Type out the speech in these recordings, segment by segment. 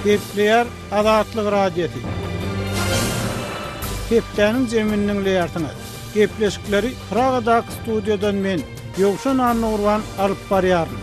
Gepleýär Azatlyk Radiosy. Hepdäniň jemini diňleýärsiňiz. Gepleşikleri Pragadaky studiýadan men, Ýowşan Annagurban alyp barýaryn.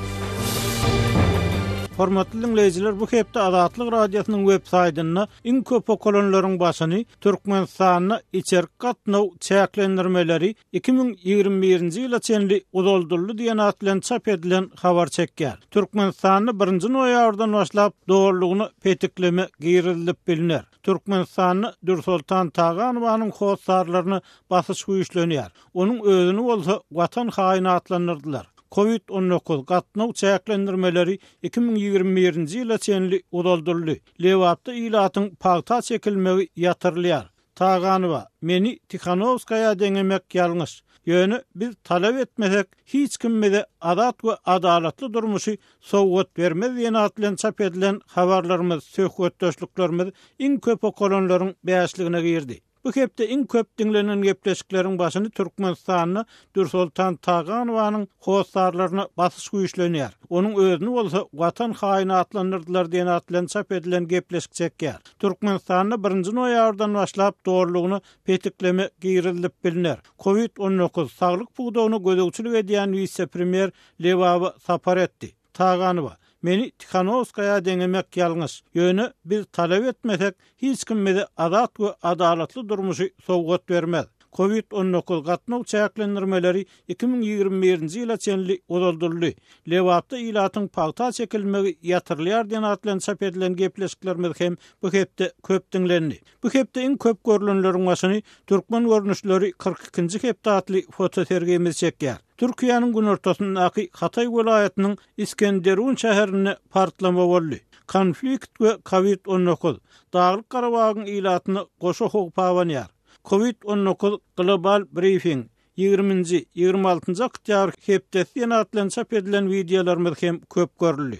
Hormatly diňleýjiler, bu hepde Azatlyk Radiosynyň web saýtynda iň köp okalanlaryň başyny Türkmenistanda içerki gatnaw çäklendirmeleri 2021-nji ýyla çenli uzaldyldy diýen at bilen çap edilen habar çekýär. Türkmenistanda birinji noýabrdan başlap dolulygyna petikleme girizilip bilner. Türkmenistanda Dürsoltan Taganowanyň hossarlaryna basyş güýçlenýär. Onuň özüni bolsa Watan haýyny atlandyrdylar. Covid 19, gatnaw çäklendirmeleri 2021-nji ýyla çenli uzaldyldy. Lebapda ilatyň pagta çekilmegi ýatyrylýar. Taganowa, Meni Tihanowskaýa deňemek ýalňyş. Ýöne biz talap etmesek, hiç kim bize azat we adalatly durmuşy sowgat bermez diýen at bilen çap edilen habarlarymyz, söhbetdeşliklerimiz iň köp okalanlaryň bäşligine girdi. Bu hepde iň köp diňlenen gepleşikleriň başyny Türkmenistanda Dürsoltan Taganowanyň hossarlaryna basyş güýçlenýär. Onuň özüni bolsa Watan haýyny atlandyrdylar diýen at bilen çap edilen gepleşik çekýär. Türkmenistanda birinji noýabrdan başlap dolulygyna petikleme girizilip bilner. Covid 19, saglyk pudagyna gözegçilik edýän wise-premýer Lebaba sapar etdi. Taganowa, Meni Tihanowskaýa deňemek ýalňyş. Ýöne biz talap etmesek, hiç kim bize azat we adalatly durmuşy sowgat bermez. Covid 19 gatnaw çäklendirmeleri 2021-nji ýyla çenli uzaldyldy. Lebapda ilatyň pagta çekilmegi ýatyrylýar diýen at bilen çap edilen gepleşiklerimiz hem bu hepde köp diňlendi. Bu hepde iň köp görlenleriň başyny Türkmen görnüşleri 42-nji hepde atly fotosergimiz çekýär. Türkiýäniň günortasyndaky Hataý welaýatynyň Iskenderun şäherinde partlama boldy. Konflikt we Covid 19, Daglyk Garabagyň ilatyna goşa howp abanýar. Covid 19 Global Briefing, Ýigriminji, 26-njy oktýabr hepdesi diýen at bilen çap edilen wideolarymyz hem köp görüldi.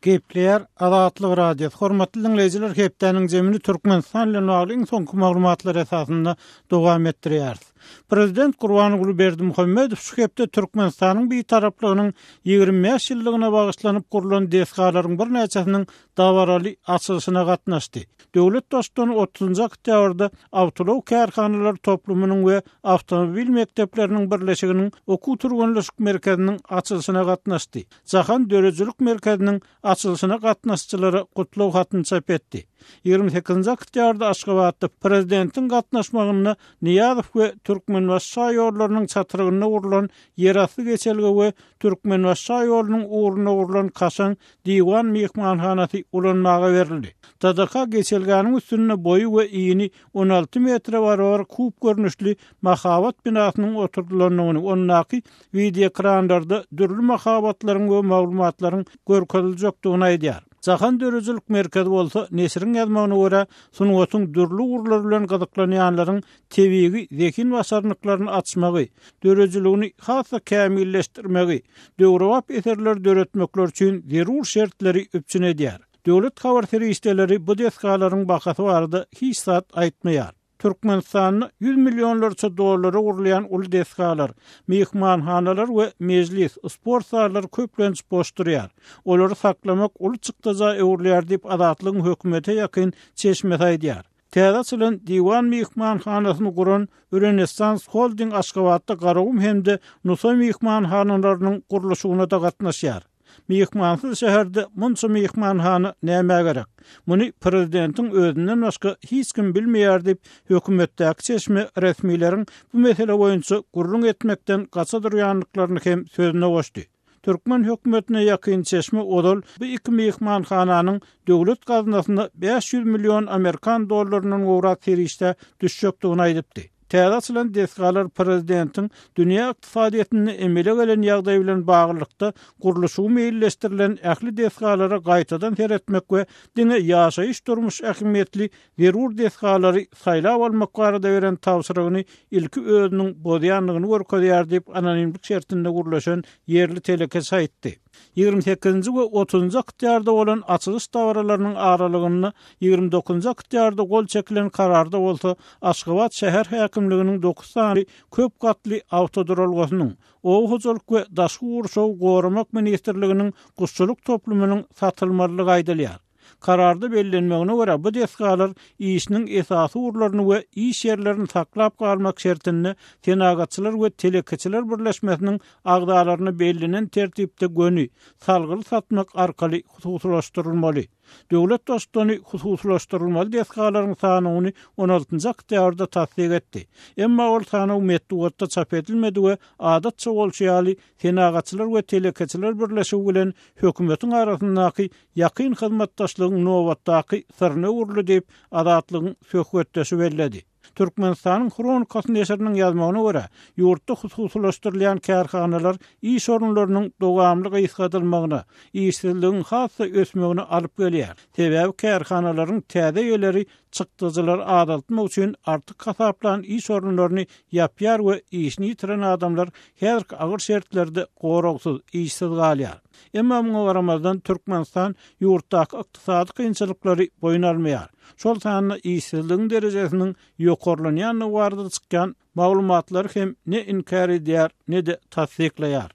Gepleýär Azatlyk Radiosy. Hormatly diňleýjiler, hepdäniň jemini Türkmenistan bilen bagly iň soňky maglumatlar esasynda dowam etdirýäris. Prezident Gurbanguly Berdimuhamedow şu hepde Türkmenistanyň Bitaraplygynyň 25 ýyllygyna bagyşlanyp gurlan desgalaryň birnäçesiniň dabaraly açylyşyna gatnaşdy. Döwlet Baştutany otuzynjy oktýabrda Awtoulag kärhanalary toplumynyň we Awtomobil mekdepleriniň birleşiginiň okuw-türgenleşik merkeziniň açylyşyna gatnaşdy. Jahan döredijilik merkeziniň açylyşyna gatnaşyjylara gutlag hatyny çap etdi. 28-nji oktýabrda Aşgabatda prezidentiň gatnaşmagynda Nyýazow we Türkmenbaşy şaýollarynyň çatrygynda gurlan ýerasty geçelge we Türkmenbaşy şaýolunyň ugrunda gurlan kaşaň Diwan myhmanhanasy ulanmaga berildi. TDK geçelgäniň üstünde boýy we ini 16 metre barabar kub görnüşli mahabat binasynyň oturdylandygyny, ondaky wideoekranlarda dürli mahabatlaryň we maglumatlaryň görkeziljekdigini aýdýar. Jahan döredijilik merkezi bolsa, neşiriň ýazmagyna görä, sungatyň dürli ugurlary bilen gyzyklanýanlaryň tebigy zehin başarnyklaryny açmagy, döredijiligini has-da kämilleşdirmegi, döwrebap eserleri döretmekleri üçin zerur şertleri üpjün edýär. Döwlet habar serişdeleri bu desgalaryň bahasy barada hiç zat aýtmaýar. Türkmenistanda ýüz millionlarça dollara gurulýan uly desgalar, myhmanhanalar we mejlis, sport zallary köplenç boş durýar. Olary saklamak uly çykdaja öwrülýär diýip, Azatlygyň hökümete ýakyn çeşmesi aýdýar. Täze açylan Diwan myhmanhanasyny guran Rönesans Holding Aşgabatda Garagum hem-de Nusaý myhmanhanalarynyň gurluşygyna-da gatnaşýar. Myhmansyz şäherde munça myhmanhana nämä gerek? Muny prezidentiň özünden başga hiç kim bilmeýär diýip, hökümetdäki çeşme resmileriň bu mesele boýunça gürrüň etmekden gaça durýandyklaryny hem sözüne goşdy. Türkmen hökümetine ýakyn çeşme ozal bu iki myhmanhananyň döwlet gaznasyna 500 million amerikan dollaryndan gowrak serişdä düşjekdigini aýdypdy. Täze açylan desgalar prezidentiň dünýä ykdysadyýetinde emele gelen ýagdaý bilen baglylykda gurluşygy meýilleşdirilen ähli desgalara gaýtadan seretmek we diňe ýaşaýyş-durmuş ähmiýetli zerur desgalary saýlap almak barada beren tabşyrygyny ilki özüniň bozýandygyny görkezýär diýip, anonimlik şertinde gürleşen ýerli telekeçi aýtdy. Ýigrimi sekizinji we otuzynjy oktýarda bolan açylyş dabaralarynyň aralygynda ýigrimi dokuzynjy oktýarda gol çekilen kararda bolsa Aşgabat şäher häkimliginiň dokuz sany köp gatly awtoduralgasynyň, Oba hojalyk we daşky gurşawy goramak ministrliginiň guşçulyk toplumynyň satylmalydygy aýdylýar. Kararda bellenmegine görä, bu desgalar işiniň esasy ugurlaryny we iş ýerlerini saklap galmak şertinde Senagatçylar we telekeçiler birleşmesiniň agzalaryna bellenen tertipde göni, salgyly satmak arkaly hususylaşdyrylmaly. Döwlet Baştutany hususylaşdyrylmaly desgalaryň sanawyny on altynjy oktýabrda tassyk etdi. Emma ol sanaw metbugatda çap edilmedi we adatça bolşy ýaly, Senagatçylar we telekeçiler birleşigi bilen hökümetiň arasyndaky ýakyn hyzmatdaşlygyň nobatdaky syryna öwrüldi diýip, Azatlygyň söhbetdeşi belledi. Türkmenistanyň Hronikasy neşiriniň ýazmagyna görä, ýurtda hususylaşdyrylýan kärhanalar iş orunlarynyň dowamly gysgadylmagyna, işsizligiň has-da ösmegine alyp gelýär. Sebäbi kärhanalaryň täze eýeleri çykdajylary azaltmak üçin artyk hasaplan iş orunlaryny ýapýar we işini ýitiren adamlar häzirki agyr şertlerde goragsyz, işsiz galýar. Emma muňa garamazdan, Türkmenistan ýurtdaky ykdysady kynçylyklary boýun almaýar. Şol sanda işsizligiň derejesiniň ýokarlanýandygy barada çykýan maglumatlary hem ne inkär edýär, ne-de tassyklaýar.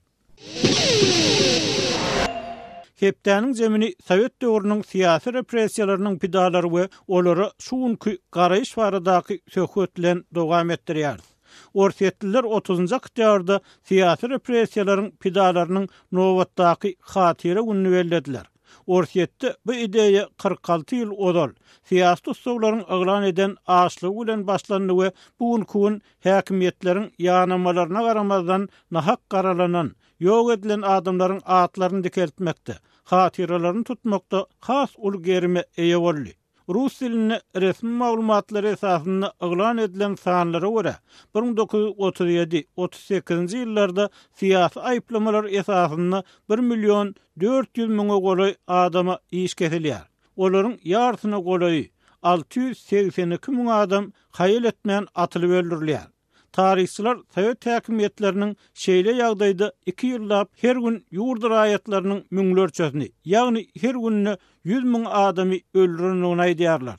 Hepdäniň zemini sowet döwrüniň syýasy repressiýalarynyň pidalary we olara şu günki garaýyş baradaky söhbet bilen dowam etdirýäris. Orsýetliler otuzynjy oktýabrda syýasy repressiýalaryň pidalarynyň nobatdaky hatyra gününi bellediler. Orsýetde bu ideýa 46 ýyl ozal, syýasy tussaglaryň yglan eden açlygy bilen başlandy we bu günki gün häkimiýetleriň ýanamalaryna garamazdan nahak garalanan, ýok edilen adamlaryň atlaryny dikeltmekde, hatyralaryny tutmakda has uly gerime eýe boldy. Rus dilinde resmi maglumatlar esasynda yglan edilen sanlara görä, 1937, 38-nji ýyllarda syýasy aýyplamalar esasynda bir million 400 müňe golaý adama iş kesilýär. Olaryň ýarysyna golaýy, 682 müň adam haýal etmän atylyp öldürilýär. Taryhçylar sowet häkimiýetleriniň şeýle ýagdaýda iki ýyllap her gün ýurt raýatlarynyň müňlerçesini, ýagny her günde 100 müň adamy öldürendigini aýdýarlar.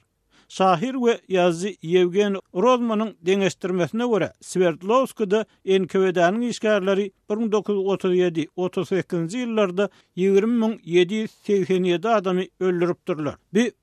Şahyr we ýazyjy Ýewgeniý Rozmanyň deňeşdirmesine görä, Swerdlowskide NKWD-niň işgärleri 1937, 38-nji ýyllarda 20 787 adamy öldüripdirler.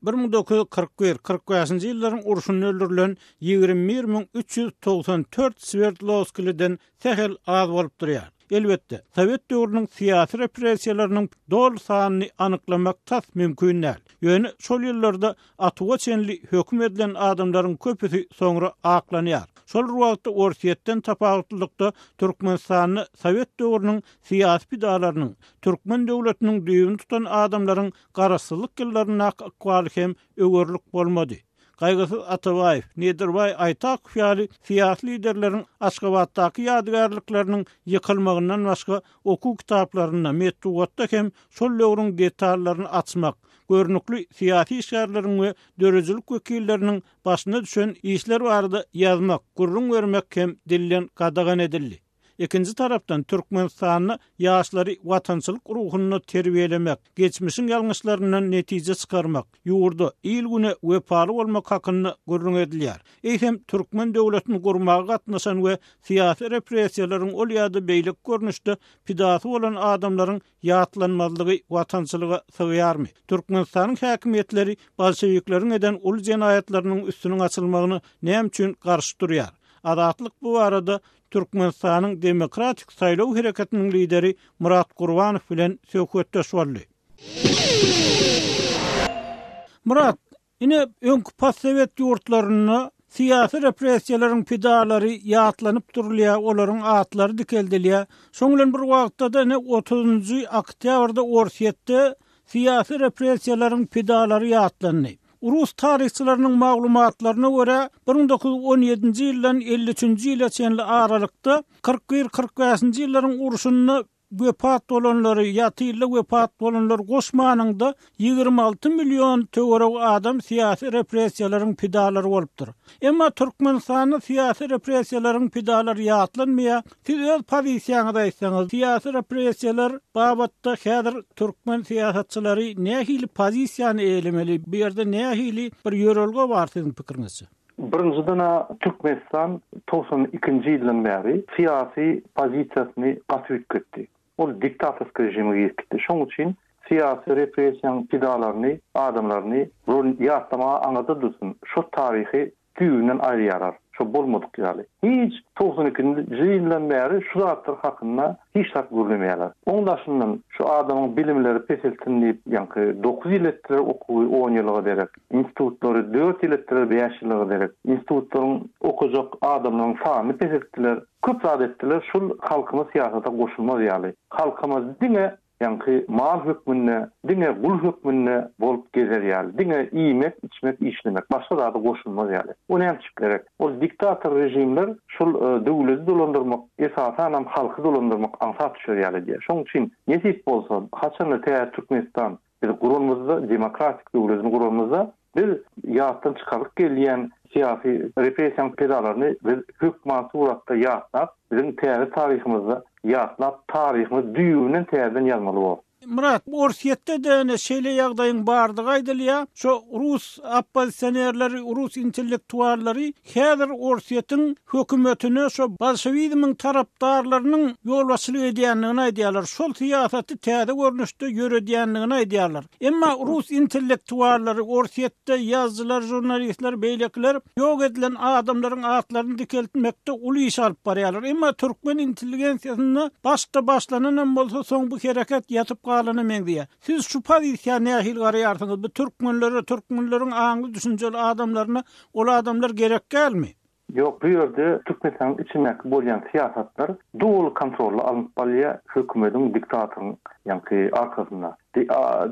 Bu 1941, 45-nji ýyllaryň urşunda öldürilen 21 394 swerdlowskiliden sähel az bolup durýar. Elbetde, sowet döwrüniň syýasy repressiýalarynyň doly sanyny anyklamak tas mümkin däl. Ýöne şol ýyllarda atuwa çenli höküm edilen adamlaryň köpüsi soňra aklanýar. Şol bir wagtda Orsýetden tapawutlylykda Türkmenistanda sowet döwrüniň syýasy pidalarynyň, türkmen döwletiniň düýbüni tutan adamlaryň garaşsyzlyk ýyllaryndaky ykbaly hem öwerlik bolmady. Gaýgysyz Atabaýew, Nedirbaý Aýtakow ýaly syýasy liderleriň Aşgabatdaky ýadygärlikleriniň ýykylmagyndan başga okuw kitaplarynda, metbugatda hem şol döwrüň detallaryny açmak, görnükli syýasy işgärleriň we döredijilik wekilleriniň başyna düşen işler barada ýazmak, gürrüň bermek hem dilden gadagan edildi. Ikinji tarapdan, Türkmenistanda ýaşlary watançylyk ruhunda terbiýelemek, geçmişiň ýalňyşlaryndan netije çykarmak, ýurda, il-güne wepaly bolmak hakynda gürrüň edilýär. Eýsem, türkmen döwletini gurmaga gatnaşan we syýasy repressiýalaryň ol ýa-da beýleki görnüşde pidasy bolan adamlaryň ýatlanmazlygy watançylyga sygýarmy? Türkmenistanyň häkimiýetleri bolşewikleriň eden uly jenaýatlarynyň üstüniň açylmagyna näme üçin garşy durýar? Azatlyk bu barada Türkmenistanyň Demokratik saýlaw hereketiniň lideri Myrat Gurbanow bilen söhbetdeş boldy. Myrat, ine, öňki postsowet ýurtlarynda syýasy repressiýalaryň pidalary ýatlanyp durulýar, olaryň atlary dikeldilýär. Şoň bilen bir wagtda-da ine, otuzynjy oktýabrda Orsýetde syýasy repressiýalaryň pidalary ýatlandy. Rus taryhçylarynyň maglumatlaryna görä, 1917-nji ýyldan 53-nji ýyla çenli aralykda 41-45-nji ýyllaryň urşunda. wepat bolanlary ýa tylda wepat bolanlary goşmanyňda 26 million töweregi adam syýasy repressiýalaryň pidalary bolupdyr. Emma Türkmenistanda syýasy repressiýalaryň pidalary ýatlanmaýar. Siz öz pozisiýaňyzy aýtsaňyz, syýasy repressiýalar babatda häzir türkmen syýasatçylary nähili pozisiýany eýelemeli, bu ýerde nähili bir ýörelge bar siziň pikiriňizçe? Birinjiden-ä Türkmenistan 92-nji ýyldan bäri syýasy pozisiýasyny gaty üýtgetdi. Ol diktatorskiý režime girip gitdi. Şonuň üçin syýasy repressiýanyň pidalaryny, adamlaryny bular ýatlamaga aňyrda dursun, şo taryhy düýbünden aýyrýarlar. Şo bolmadyk ýaly. Hiç 92-nji ýyldan bäri şu zatlar hakynda hiç zat gürlemeýärler. Oň daşyndan şu adamyň bilimleri peselsin diýip, ýaňky dokuz ýyl etdiler okuwy on ýylyga derek. Institutlary dört ýyl etdiler bäş ýylyga derek. Institutlaryň okajak adamlaryň sanyny peseltdiler. Köp zat etdiler şul halkymyz syýasata goşulmaz ýaly. Halkymyz diňe ýaňky mal hökmünde, diňe gul hökmünde bolup gezer ýaly. Diňe iýmek, içmek, işlemek. Başga zada goşulmaz ýaly. O nämçik gerek? Ol diktator režimler şul döwleti dolandyrmak, esasanam halky dolandyrmak aňsat düşer ýaly edýär. Şoň üçin nesip bolsa haçanda täze Türkmenistan Biz guranymyzda, demokratik döwletini guranymyzda biz ýatdan çykarylyp gelýän syýasy repressiýanyň pidalaryny biz hökman suratda ýatlap, biziň täze taryhymyzda ýatlap, taryhymyzy düýbünden täzeden ýazmaly bolar. Myrat, Orsýetde-de ine şeýle ýagdaýyň bardygy aýdylýar. Şo rus oppozisionerleri, rus intellektuallary häzir Orsýetiň hökümetine şo bolşewizmiň tarapdarlarynyň ýolbaşçylyk edýändigini aýdýarlar, şol syýasaty täze görnüşde ýöredýändigini aýdýarlar. Emma rus intellektuallary, Orsýetde ýazyjylar, žurnalistler, beýlekiler ýok edilen adamlaryň atlaryny dikeltmekde uly iş alyp barýarlar. Emma türkmen intelligensiýasynda başda başlananam bolsa, soň bu hereket ýatyp galana meňzeýär. Siz şu pozisiýa nähili garaýarsyňyz? Bu türkmenlere, türkmenleriň aňly-düşünjeli adamlaryna ol adamlar gerek dälmi? Ýok, bu ýerde Türkmenistanyň içindäki bolýan syýasatlar doly kontrolda alnyp barylýar hökümediň, diktatoryň ýaňky arkasynda.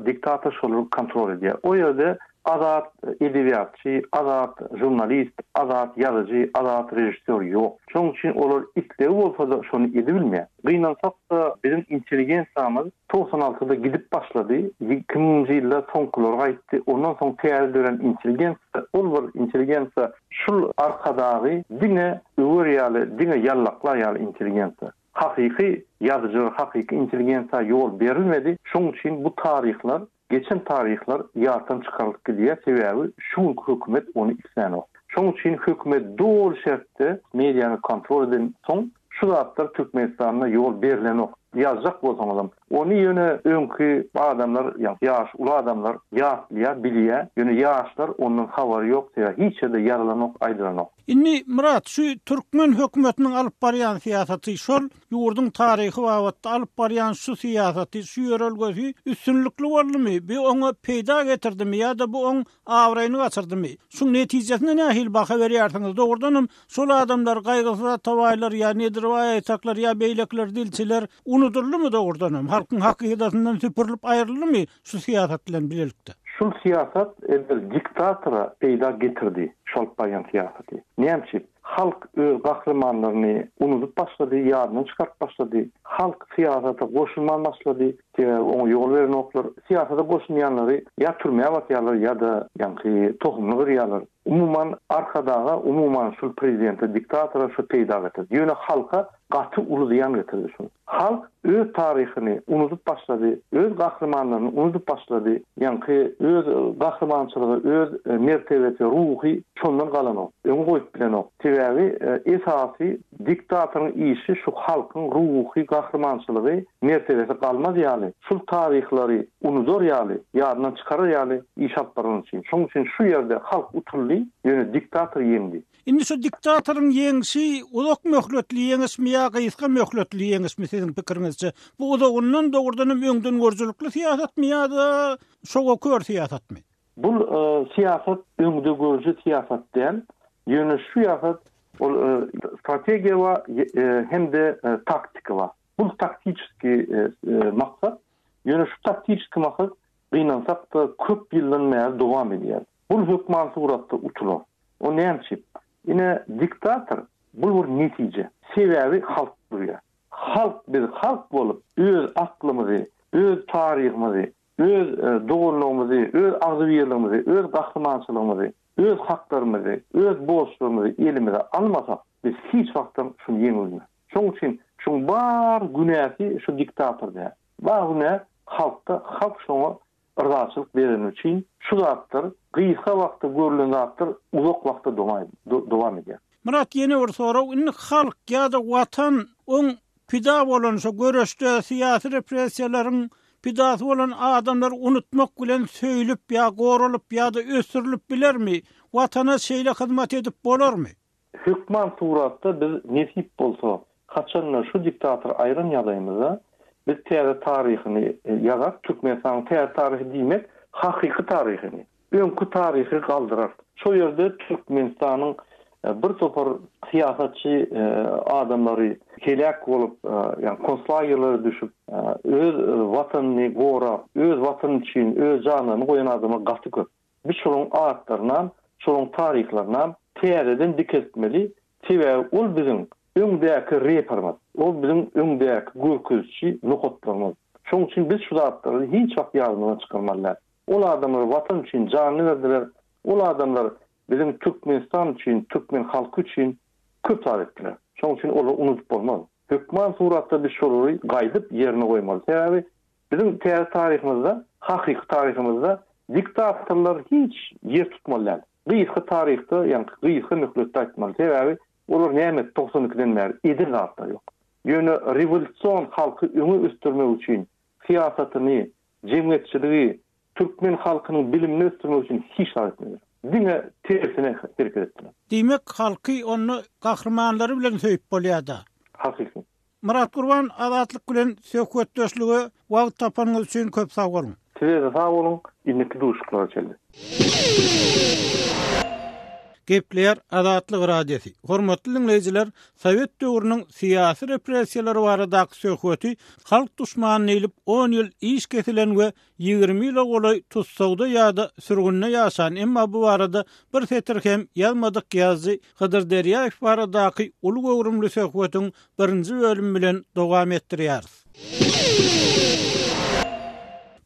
Diktator şolary kontrol edýär. O ýerde azat edebiýatçy, azat žurnalist, azat ýazyjy, azat režissýor ýok. Şonuň üçin olar islegi bolsa-da şony edibilmeýär. Gynansak-da biziň intelligensiýamyz 96-da gidip başlady, 2000-nji ýylda soňkulary gaýtdy, ondan soň täze dörän intelligensiýa, ol bir intelligensiýa Şul Arkadagy diňe öwer ýaly diňe ýallaklar ýaly intelligensiýa. Hakyky ýazyjylar hakyky intelligensiýa ýol berilmedi şoň üçin bu taryhlar geçen taryhlar ýatdan çykarylyp gidýär sebäbi şu günki hökümet ony islänok. Şoň üçin hökümet doly şertde mediany kontrol eden soň şu zatlar Türkmenistanda ýol berilenok. Ýazjak bolsaňyzam, ony ýöne öňki adamlar, ýagny ýaşy uly adamlar ýatlaýar, bilýär, ýöne ýaşlar ondan habary ýok, sebäbi hiç ýerde ýazylanok, aýdylanok. Indi, Myrat, şu türkmen hökümetiniň alyp barýan syýasaty, şol ýurduň taryhy babatda alyp barýan şu syýasaty, şu ýörelgesi üstünlikli boldumy, bu oňa peýda getirdimi ýa-da bu oň abraýyny gaçyrdymy? Şuň netijesine nähili baha berýärsiňiz? Dogrudanam, şol adamlar, Gaýgysyz Atabaýlar ýa Nedirbaý Aýtaklar ýa beýlekiler dilçiler unudyldymy dogrudanam? Halkyň hakydasyndan süpürilip aýryldymy şu syýasat bilen bilelikde? Şul syýasat edil diktatora peýda getirdi, şu alyp barýan syýasaty. Näme üçin? Halk öz gahrymanlaryny unudyp başlady, ýadyndan çykaryp başlady. Halk syýasata goşulman başlady, sebäbi oňa ýol berenoklar. Syýasata goşulýanlary ýa türmä basýarlar ýa-da ýaňky tohumyny gyrýarlar. Umuman Arkadaga, umuman şul prezidente, diktatora şu peýda getirdi. Ýöne halka gaty uly zyýan getirdi şul. Halk öz taryhyny unudyp başlady, öz gahrymanlaryny unudyp başlady, ýaňky öz gahrymançylygy, öz mertebesi, ruhy şondan galanok, öňe goýup bilenok. Sebäbi esasy diktatoryň işi şu halkyň ruhy gahrymançylygy, mertebesi galmaz ýaly, şul taryhlary unudar ýaly, ýadyndan çykarar ýaly iş alyp barany üçin. Şonuň üçin şu ýerde halk utuldy, ýöne diktator ýeňdi. Indi şu diktatoryň ýeňşi uzak möhletli ýeňişmi ýa gysga möhletli ýeňişmi siziň pikiriňizçe? Bu uzagyndan dogrudanam öňdengörüjilikli syýasatmy ýa-da şowa kör syýasatmy? Bul syýasat öňdegörüji syýasat däl. Ýöne şu syýasat ol strategiýa bar hem-de taktika bar. Bul taktiçeskiý maksat. Ýöne şu taktiçeskiý maksat gynansak-da köp ýyldan bäri dowam edýär. Bul hökman suratda utular. O näme üçin? Ine diktator bul bir netije. Sebäbi halk durýar. Halk biz halk bolup öz aklymyzy, öz taryhymyzy, öz doganlygymyzy, öz agzybirligimizi, öz gahrymançylygymyzy, öz haklarymyzy, öz borçlarymyzy elimize almasak, biz hiç wagtam şuny ýeňip bilmeris. Şoň üçin şuň bar günäsi şu diktator däl. Bar günä halkda, halk şoňa Yzaçylyk bereni üçin şu zatlar gysga wagtda görlen zatlar uzak wagta dowam edýär. Myrat ýene bir sorag indi halk ýa-da watan oň pida bolan şo göreşde syýasy repressiýalaryň pidasy bolan adamlary unutmak bilen söýlüp ýa goralyp ýa-da ösdürilip bilermi watana şeýle hyzmat edip bolarmy? Hökman suratda biz nesip bolsa haçanda şu diktatory aýran ýagdaýymyzda biz täze taryhyny ýazarys Türkmenistanyň täze taryhy diýmek hakyky taryhyny öňki taryhy galdyrarys. Şo ýerde Türkmenistanyň bir topar syýasatçy adamlary heläk bolup ýagny konslagerlere düşüp öz watanyny gorap öz watany üçin öz janlaryny goýan adamlar gaty köp. Biz şolaryň atlarynam, şolaryň taryhlarynam täzeden dikeltmeli, sebäbi ol biziň öňdäki reperimiz, ol biziň öňdäki görkeziji nokatlarymyz. Şonuň üçin biz şu zatlary hiç wagt ýadymyzdan çykarmaly däl. Ol adamlar Watan üçin janyny berdiler, ol adamlar biziň Türkmenistan üçin, türkmen halky üçin köp zat etdiler. Şonuň üçin olary unudyp bolmaz. Hökman suratda biz şolary gaýdyp ýerine goýmaly. Sebäbi Biziň täze taryhymyzda, hakyky taryhymyzda diktatorlar hiç ýer tutmaly däl. Gysga taryhda, ýagny gysga möhletde aýtmaly. Sebäbi olar näme etdi 92 ikiden bäri? Eden zatlary ýok. Ýöne rewolýusion halky öňe ösdürmek üçin syýasatyny, jemgyýetçiligi, türkmen halkynyň bilimini ösdürmek üçin hiç zat etmediler. Diňe tersine hereket etdiler. Diýmek halky onda gahrymanlary bilen söýüp bolýada. Hakyky. Myrat Gurban Azatlyk bilen söhbetdeşlige wagt tapanyňyz üçin köp sag boluň. Sizede sag boluň, indiki duşuşyklara çenli. Gepleýär Azatlyk Radiosy. Hormatly diňleýjiler, sowet döwrüniň syýasy repressiýalary baradaky söhbeti halk duşmany diýlip on ýyl iş kesilen we 20 ýyla golaý tussagda ýa-da sürgünde ýaşan, emma bu barada bir setir hem ýazmadyk ýazyjy Hydyr Derýaýew baradaky uly göwrümli söhbetiň birinji bölümi bilen dowam etdirýäris.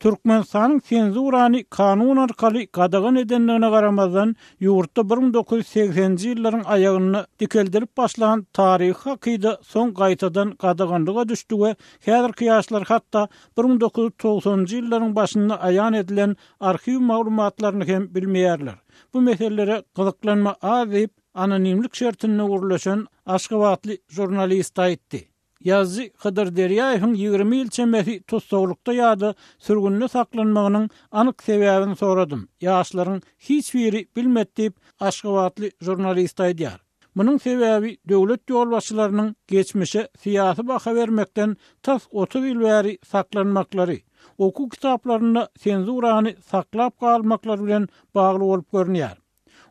Türkmenistanyň senzurany kanun arkaly gadagan edendigine garamazdan, ýurtda 1980-nji ýyllaryň aýagynda dikeldilip başlan taryhy hakyda soň gaýtadan gadaganlyga düşdi we häzirki ýaşlar hatda 1990-njy ýyllaryň başynda aýan edilen arhiw maglumatlaryny hem bilmeýärler. Bu meselelere gyzyklanma az diýip, anonimlik şertinde gürleşen aşgabatly žurnalist aýtdy. Ýazyjy Hydyr Derýaýewiň 20 ýyl çemesi tussaglykda ýa-da sürgünde saklanmagynyň anyk sebäbini soradym. Ýaşlaryň hiç biri bilmedi diýip, aşgabatly žurnalist aýdýar. Munuň sebäbi döwlet ýolbaşçylarynyň geçmişe syýasy baha bermekden tas 30 ýyl bäri saklanmaklary, okuw kitaplarynda senzurany saklap galmaklary bilen bagly bolup görünýär.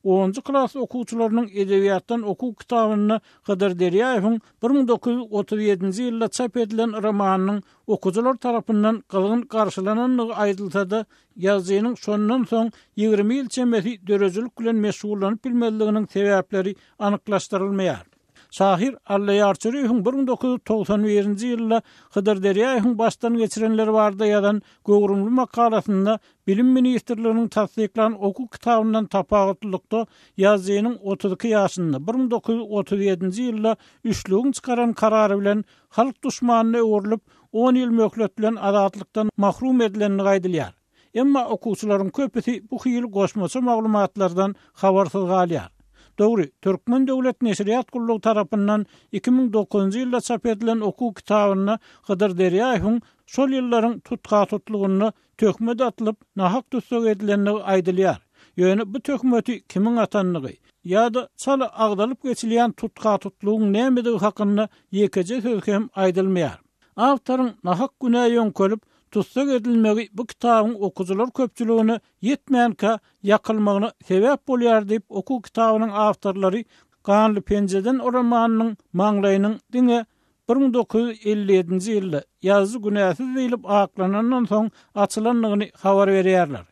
Onunjy klas okuwçylarynyň edebiýatdan okuw kitabynda Hydyr Derýaýewiň 1937-nji ýylda çap edilen romanynyň okyjylar tarapyndan gyzgyn garşylanandygy aýdylsa-da, ýazyjynyň şondan soň 20 ýyl çemesi döredijilik bilen meşgullanyp bilmezliginiň sebäpleri anyklaşdyrylmaýar. Şahyr Allaýar Çüriýewiň 1991-nji ýylda Hydyr Derýaýewiň başdan geçirenleri barada ýazan göwrümli makalasynda Bilim ministrliginiň tassyklan okuw kitabyndan tapawutlylykda ýazyjynyň 32 ýaşynda, 1937-nji ýylda üçlügiň çykaran karary bilen halk duşmanyna öwrülip, on ýyl möhlet bilen azatlykdan mahrum edilendigi aýdylýar. Emma okuwçylaryň köpüsi bu hili goşmaça maglumatlardan habarsyz galýar. Dogry, Türkmen döwlet neşirýat gullugy tarapyndan 2009-njy ýylda çap edilen okuw kitabynda Hydyr Derýaýewiň şol ýyllaryň tutha-tutlugynda töhmet atylyp, nahak tussag edilendigi aýdylýar. Ýöne bu töhmeti kimiň atandygy ýa-da çala agzalyp geçilýän tutha-tutlugyň nämedigi hakynda ýekeje söz hem aýdylmaýar. Awtoryň nahak günä ýöňkelip, tussag edilmegi bu kitabyň okyjylar köpçüligine ýetmänkä ýakylmagyna sebäp bolýar diýip, okuw kitabynyň awtorlary Ganly penjeden romanynyň maňlaýynyň diňe 1957-nji ýylda ýazyjy günäsiz diýlip aklanandan soň açylandygyny habar berýärler.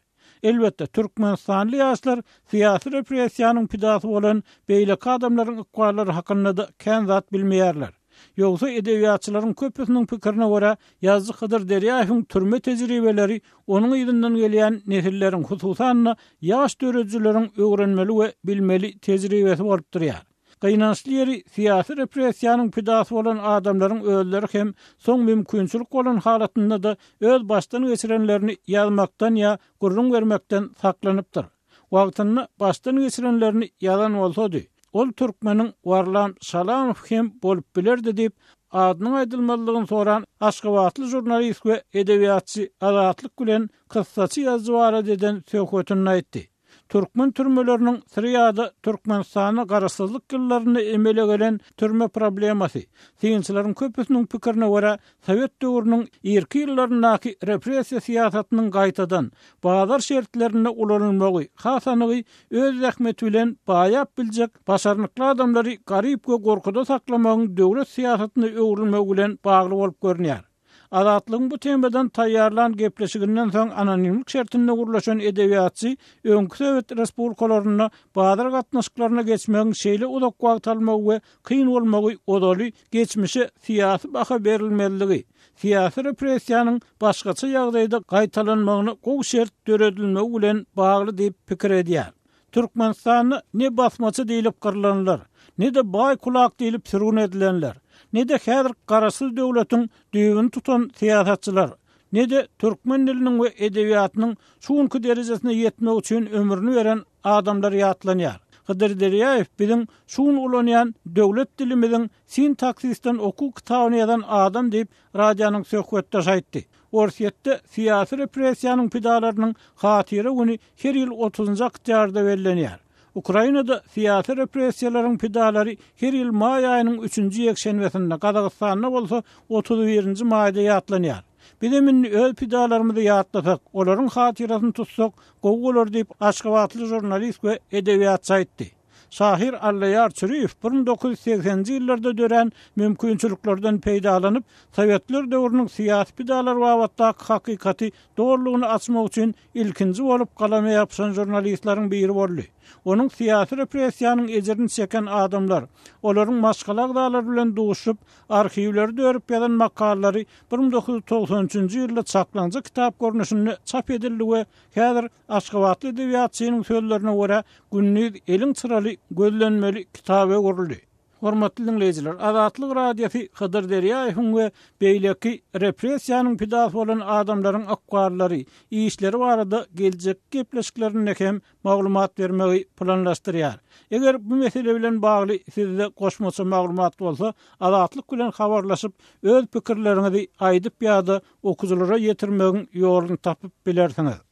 Elbetde, türkmenistanly ýaşlar syýasy repressiýanyň pidasy bolan beýleki adamlaryň ykballary hakynda-da kän zat bilmeýärler. Ýogsa edebiýatçylaryň köpüsiniň pikirine görä, ýazyjy Hydyr Derýaýewiň türme tejribeleri onuň yzyndan gelýän nesilleriň, hususan-da, ýaş döredijileriň öwrenmeli we bilmeli tejribesi bolup durýar. Gynançly ýeri, syýasy repressiýanyň pidasy bolan adamlaryň özleri hem soň mümkinçilik bolan halatynda-da öz başdan geçirenlerini ýazmakdan ýa gürrüň bermekden saklanypdyr. Wagtynda başdan geçirenlerini ýazan bolsady, ol türkmeniň Warlam Şalamow hem bolup bilerdi diýip, adynyň aýdylmazlygyny soran aşgabatly žurnalist we edebiýatçy Azatlyk bilen kyssaçy ýazyjy barada eden söhbetinde aýtdy. Türkmen türmeleriniň syry ýa-da Türkmenistanda garaşsyzlyk ýyllarynda emele gelen türme problemasy, synçylaryň köpüsiniň pikirine görä, sowet döwrüniň irki ýyllaryndaky repressiýa syýasatynyň gaýtadan, bazar şertlerinde ulanylmagy, has anygy, öz zähmeti bilen baýap biljek başarnykly adamlary garyp we gorkuda saklamagyň döwlet syýasatyna öwrülmegi bilen bagly bolup görünýär. Azatlygyň bu temadan taýýarlan gepleşiginden soň anonimlik şertinde gürleşen edebiýatçy öňki sowet respublikalarynda bazar gatnaşyklaryna geçmegiň şeýle uzak wagt almagy we kyn bolmagy ozaly geçmişe syýasy baha berilmezligi, syýasy repressiýanyň başgaça ýagdaýda gaýtalanmagyna gowy şert döredilmegi bilen bagly diýip pikir edýär. Türkmenistanda ne basmaçy diýlip gyrlanlar, ne-de baý-kulak diýlip sürgün edilenler, ne-de häzir garaşsyz döwletiň düýbüni tutan syýasatçylar, ne-de türkmen diliniň we edebiýatynyň şu günki derejesine ýetmegi üçin ömrüni beren adamlar ýatlanýar. Hydyr Derýaýew biziň şu gün ulanýan döwlet dilimiziň sintaksisden okuw kitabyny ýazan adam diýip, radionyň söhbetdeşi aýtdy. Orsýetde syýasy repressiýanyň pidalarynyň hatyra güni her ýyl otuzynjy oktýabrda bellenýär. Ukrainada syýasy repressiýalaryň pidalary her ýyl maý aýynyň üçünji ýekşenbesinde, Gazagystanda bolsa 31-nji maýda ýatlanýar. Bizem indi öz pidalarymyzy ýatlasak, olaryň hatyrasyny tutsak gowy bolar diýip, aşgabatly žurnalist we edebiýatçy aýtdy. Şahyr Allaýar Çüriýew 1980-nji ýyllarda dörän mümkinçiliklerden peýdalanyp, sowetler döwrüniň syýasy pidalary babatdaky hakykaty dolulygyna açmak üçin ilkinji bolup galama ýapyşan žurnalistleriň biri boldy. Onuň syýasy repressiýanyň ejirini çeken adamlar, olaryň maşgala agzalary bilen duşup, arhiwleri dörüp ýazan makalalary 1993-nji ýylda çaklaňja kitap görnüşinde çap edildi we häzir Aşgabatly edebiýatçynyň sözlerine görä, gündiz eliň çyraly gözlenmeli kitaba öwrüldi. Hormatly diňleýjiler, Azatlyk Radiosy Hydyr Derýaýewiň we beýleki repressiýanyň pidasy bolan adamlaryň ykballary, işleri barada geljekki gepleşiklerinde hem maglumat bermegi planlaşdyrýar. Eger bu mesele bilen bagly sizde goşmaça maglumat bolsa, Azatlyk bilen habarlaşyp, öz pikirleriňizi aýdyp ýa-da okyjylara ýetirmegiň ýoluny tapyp bilersiňiz.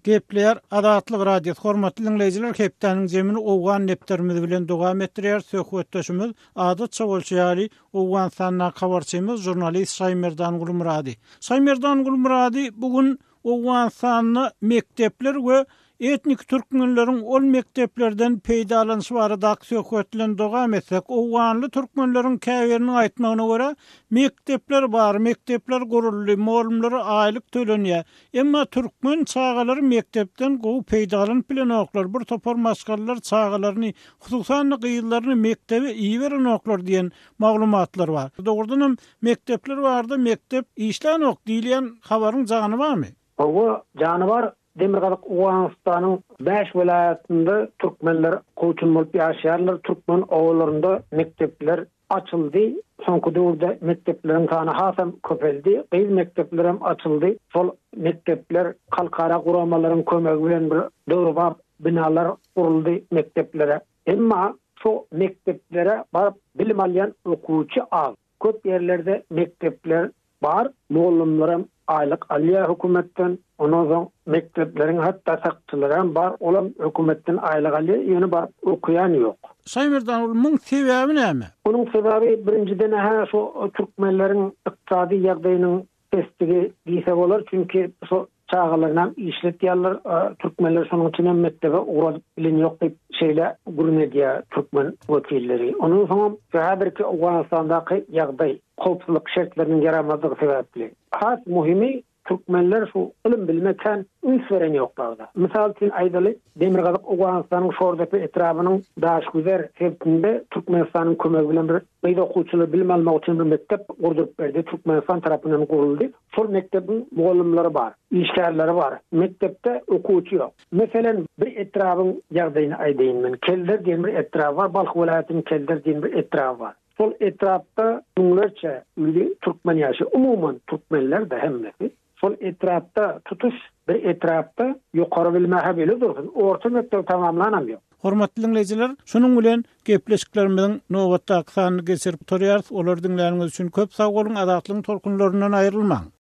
Gepleýär Azatlyk Radiosy Hormatly diňleýjiler hepdäniň jemini Owgan depderimiz bilen dowam etdirýär söhbetdeşimiz adatça bolşy ýaly Owganystandaky habarçymyz žurnalist Şaýmerdan Gulmyrady. Şaýmerdan Gulmyrady bu gün Owganystanda mekdepler we etniki türkmenleriň ol mekdeplerden peýdalanyşy baradaky söhbet bilen dowam etsek, owganly türkmenleriň käbiriniň aýtmagyna görä, mekdepler bar, mekdepler guruldy, mugallymlara aýlyk tölenýär. Emma türkmen çagalary mekdepden gowy peýdalanyp bilenoklar, bir topar maşgalalar çagalaryny, hususan-da gyzlaryny mekdebe iberenoklar diýen maglumatlar bar. Dogrudanam, Mekdepler barda mekdep işlänok diýilýän habaryň jany barmy? Hawa, jany bar. Demirgazyk Owganystanyň bäş welaýatynda türkmenler kowçum bolup ýaşaýarlar. Türkmen obalarynda mekdepler açyldy. Soňky döwürde mekdepleriň sany hasam köpeldi. Gyz mekdeplerem açyldy. Şol mekdepler halkara guramalaryň kömegi bilen bir döwrebap binalar guruldy mekdeplere. Emma şo mekdeplere baryp bilim alýan okuwçy az. Köp ýerlerde mekdepler bar, mugallymlaram aýlyk alýar hökümetden. Ondan soň mekdepleriň hatda sakçylaram bar, olam hökümetden aýlyk alýar, ýöne baryp okaýan ýok. Şaýmerdan ogly, muň sebäbi näme? Onuň sebäbi birinjiden-hä şo türkmenleriň ykdysady ýagdaýynyň pesdigi diýse bolar, çünki şo çagalarynam işletýärler, türkmenler şonuň üçinem mekdebe ugradyp bilen ýok diýip şeýle gürrüň edýär türkmen wekilleri. Ondan soňam şu häzirki Owganystandaky ýagdaý, howpsuzlyk şertleriniň ýaramazlygy sebäpli. Has muhymy. Türkmenler şu ylym-bilime kän üns beren ýoklar-da. Mysal üçin aýdaly, Demirgazyk Owganystanyň Şordepe etrabynyň Daşgüzer sebitinde Türkmenistanyň kömegi bilen bir gyz okuwçylar bilim almak üçin bir mekdep gurduryp berdi, Türkmenistan tarapyndan guruldy. Şol mekdebiň mugallymlary bar, işgärleri bar. Mekdepde okuwçy ýok. Meselem, bir etrabyň ýagdaýyny aýdaýyn men. Kelder diýen bir etrap bar, Balh welaýatynyň Kelder diýen bir etraby bar. Şol etrapda müňlerçe öýli türkmen ýaşaýar. Umuman, türkmenler-de hemmesi. Şol etrapda, tutuş bir etrapda ýokary bilime-hä beýle dursun, orta mekdebi tamamlanam ýok. Hormatly diňleýjiler, şunuň bilen gepleşiklerimiziň nobatdaky sanyny geçirip gutarýarys. Olary diňläniňiz üçin köp sag boluň, Azatlygyň tolkunlaryndan aýrylmaň!